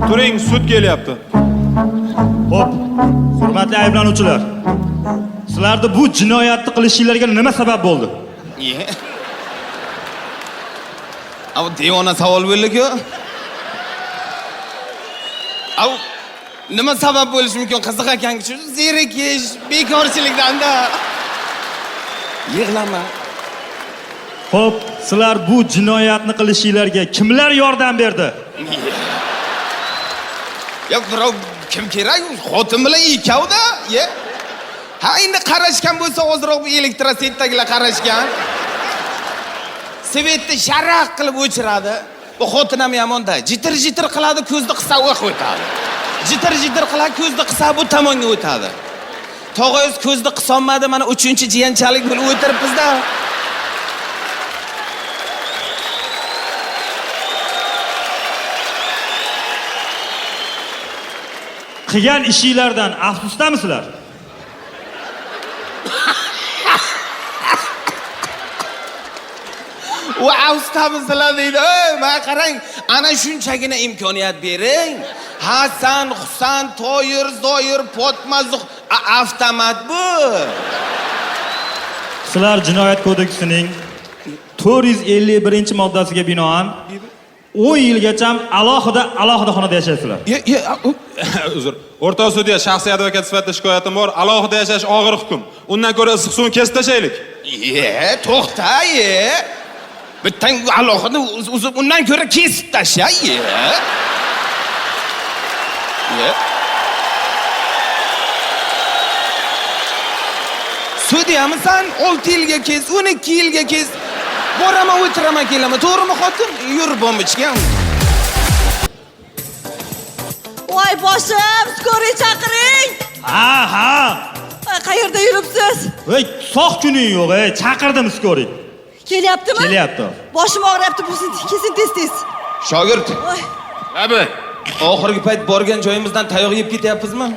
Turing, sud kelyapti. Xo'p, hurmatli ayblanuvchilar. Sizlarni bu jinoyatni qilishinglarga nima sabab bo'ldi? Ye. Av devona savol bo'ldi-ku. Av nima sabab bo'lishi mumkin? Qiziq ekan-ku, shu zerikish, bekorchilikdan-da. Yig'lama. Xo'p, sizlar bu jinoyatni qilishinglarga kimlar yordam berdi? Ya birov kim kerak? Xotin bilan ikkovda, ye. Ha, endi qarashgan bo'lsa ozroq bu elektrosetdagilar qarashgan. Svetni sharaq qilib o'chiradi. Bu xotin ham yomonda. Jitir-jitir qiladi, ko'zni qisa o'q o'tadi. Jitir-jitir qiladi, ko'zni qisa bu tomonga o'tadi. Tog'oyingiz ko'zni qisolmadi, mana 3-jiyanchalik bo'lib o'tiribmiz-da. Qilgan ishinglardan afsusdamisizlar? U afsusdamisizlar deydi. Ey, mana qarang, ana shunchagina imkoniyat bering. Hasan, Husan, Toyir, Zoyir, Potma, avtomat bu. Sizlar jinoyat kodeksining 451-moddasiga binoan 10 yilgacha alohida alohida xonada yashaysizlar. Ye, ye, Uzr. O'rtoq sudya, shaxsiy advokat sifatida shikoyatim bor. Alohida yashash og'ir hukm. Undan ko'ra issiq suvni kesib tashlaylik. Ye, to'xta, ye. Bittang alohida uzib undan ko'ra kesib tashla, ye. Ye. Sudyamisan? 6 yilga kes, 12 yilga kes. Boraman, o'tiraman, kelaman. To'g'rimi, xotin? Yur, bombichga. Voy boshim, skoriy chaqiring. Ha, ha. Qayerda yuribsiz? Ey, sog' kuning yo'q, ey, chaqirdim skoriy. Kelyaptimi? Kelyapti. Boshim og'riyapti, bo'lsin, kelsin tez-tez. Shogird. Voy. Abi. Oxirgi payt borgan joyimizdan tayoq yeb ketyapmizmi?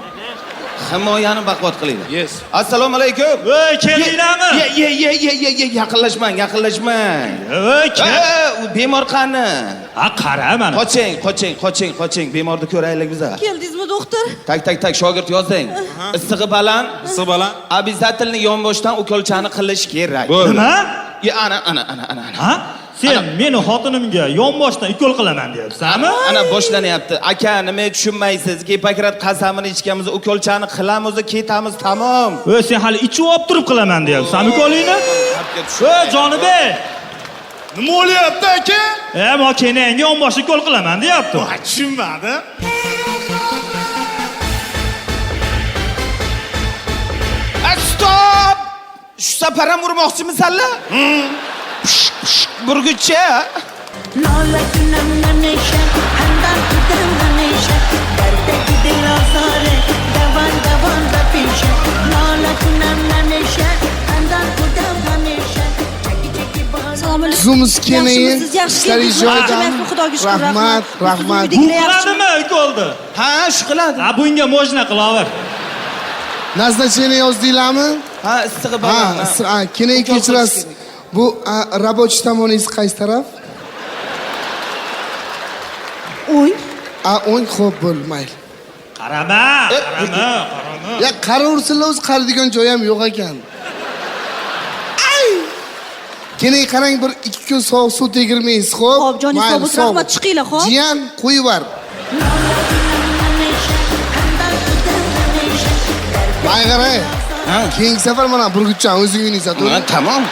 Himoyani baquvvat qilinglar. Yes. Assalomu alaykum. Ey, keldinglarmi? Ye, ye, ye, ye, ye, ye, yaqinlashmang, yaqinlashmang. Ey, kel. U bemor qani? Ha, qara mana. Qoching, qoching, qoching, qoching. Bemorni ko'raylik biza. Keldingizmi, doktor? Tak, tak, tak, shogird yozing. Issig'i baland. Issig'i baland. Обязательно yonboshdan ukolchani qilish kerak. Bo'ldi. Nima? Ye, ana, ana, ana, ana, ana. Ha? Sen meni xotinimga yonboshdan ukol qilaman deyapsanmi? Ana boshlanyapti. Aka, nima tushunmaysiz? Gipokrat qasamini ichganmiz, ukolchani qilamiz, ketamiz, tamom. Ey, sen hali ichib olib turib qilaman deyapsan ukolingni? Ey, Jonibek! Nima bo'lyapti aka? E, mo kenangga yonboshdan ukol qilaman deyapti. Tushunmadim. Stop! Shu safar ham urmoqchimisanlar? Pishq, pishq, burgutcha. Assalomu alaykum. Tuzimiz kenayi, Yaxshimisiz? Yaxshi ishlari keldingizmi? joyidan. Xudoga shukur, Rahmat, rahmat. Bu qiladimi ukolni? Ha, shu qiladi. Ha, bunga mojna qilaver. Назначение yozdinglarmi? Ha, issig'i Ha, baland. ha, kenayi Ukol qilish kechirasiz. kerak. Bu рабочий tomoningiz qaysi taraf? O'ng. A, o'ng, xo'p, bo'ldi, mayli. Qarama, qarama, qarama. Ya qaraversinlar, o'zi qaraydigan joyi ham yo'q ekan. Ay! Kenayi qarang, bir 2 kun sovuq suv tegirmaysiz, xo'p? Xo'p, joningiz Mayli, sog' bo'lsin, sog' rahmat, chiqinglar, xo'p? Jiyan, qo'yib. Mayli qarang. Keyingi safar mana burgutchan o'zing o'ynaysan, to'g'rimi? Ha, tamom.